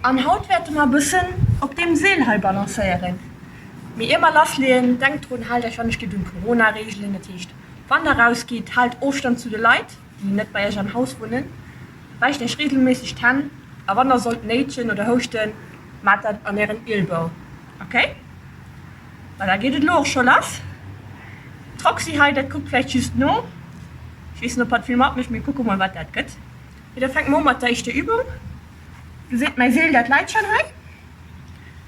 An haut wäerte mer e bëssen op deem Seel hei balancéieren. Mee ier mer lassleeën, denkt drun, haalt Iech wann ech gitt un d'Corona-Reegelen. Dat heescht, wann der rausgitt, haalt Ofstand zu de Leit, déi net bei Iech am Haus wunnen, wäscht Iech reegelméisseg d'Hänn a wann der sollt néitschen oder houschten, maacht dat an Ären Ielbou. Ok? Ma da geet et elo och scho lass. D'Roxy hei, dat kuckt vläicht just no. Ech weess net, ob hatt vill matmécht, mee kucke mol, wat dat gëtt. Mee da fänke mer u mat der éischter Übung. Gesitt, mäi Seel, dat läit schonn hei.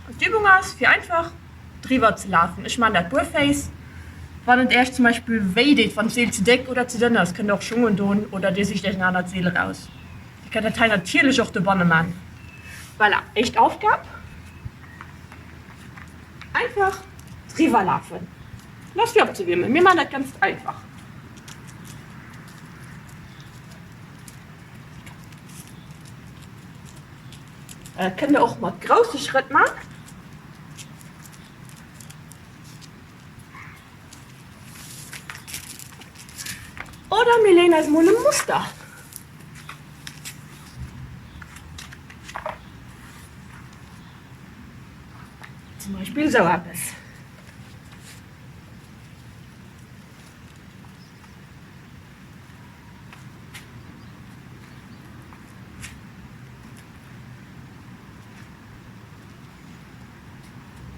An d'Übung ass, fir einfach driwwer ze lafen. Ech maachen dat buerféiss. Wann et Iech zum Beispill wéi deet, wann d'Seel ze déck oder ze dënn ass, kënnt Der och Schung undoen oder Dir sicht Iech en anert Seel eraus. Dir kënnt dat hei natierlech och dobanne man. Voilà, éischt Aufgab, einfach driwwer lafen. Lass fir opzewiermen. Mir maachen dat ganzt einfach. Dat kënnt der och mat grousse Schrëtt man. Oder mir leeën eis mol e Muster. Zum Beispill esou eppes.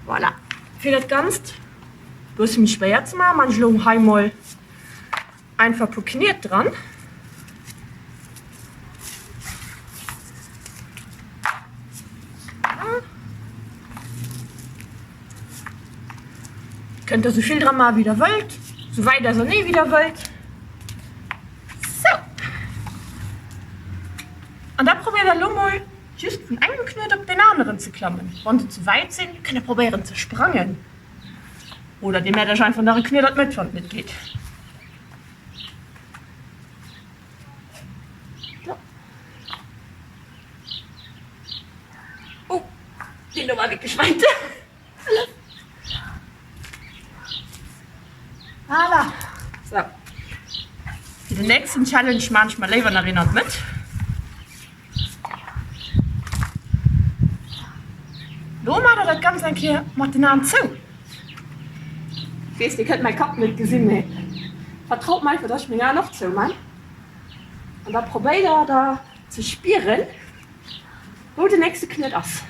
Voilà. Fir dat Ganzt e bësse méi schwéier ze maachen, maan ech elo hei mol einfach e puer Kniet dran. Kënnt der souvill dra maachen wéi der wëllt, sou wäit ausernee wéi der wëllt. Sou. An da probéiert der elo mol just vun engem Knuet op deen aneren ze klammen. Wann se ze wäit sinn, kënnt der probéieren ze sprangen. Oder dir maacht iech einfach nach e Knuet an d'Mëtt wann et net geet. Oh, deen do war wierklech wäit. Voilà. So. Fir den nächsten Challenge maan ech mer léiwer nach een an d'Mëtt. Lo maacht der dat Ganzt eng Kéier mat den Aen zou. Ech weess, dir kënnt mäi Kapp net gesinn, mee vertraut mer einfach, dass ech meng Aen och zou maan. An da probéiert der ze spieren, wou den nächste Knuet ass.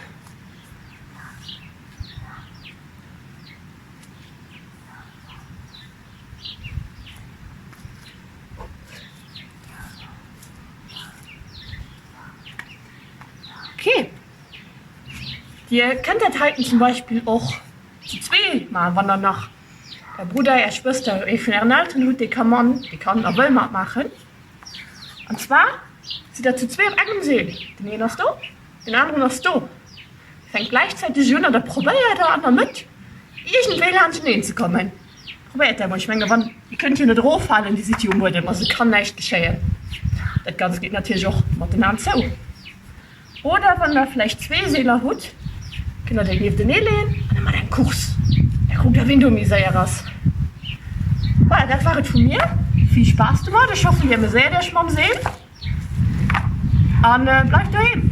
Ok, Dir kënnt dat heiten zum Beispill och zu zwee maachen, wann der nach Är Brudder, Är Schwëster, ee vun Ären Elteren hutt, dee ka man, dee kann a wëll matmaachen. An zwar sidd der zu zwee op engem Seel, den een ass do, den aneren ass do. Fänkt gläichzäiteg un an da probéiert der an der Mëtt iergendwéi laanschteneen ze kommen. Probéiert dat mol. Ech menge wann, dir kënnt jo net eroffalen, dir sidd jo um Buedem, also kann näischt geschéien. Dat Ganzt geet natierlech och mat den Aen zou. Oder wann der vläicht zwee Seeler hutt, kënnt der déi nieftenee leeën an da maacht eng Course. Da kuckt der wien do méi séier ass. Voilà, dat war et vu mir. Vill Spaass domat, ech hoffen dir ameséiert iech mam Seel an bleift doheem.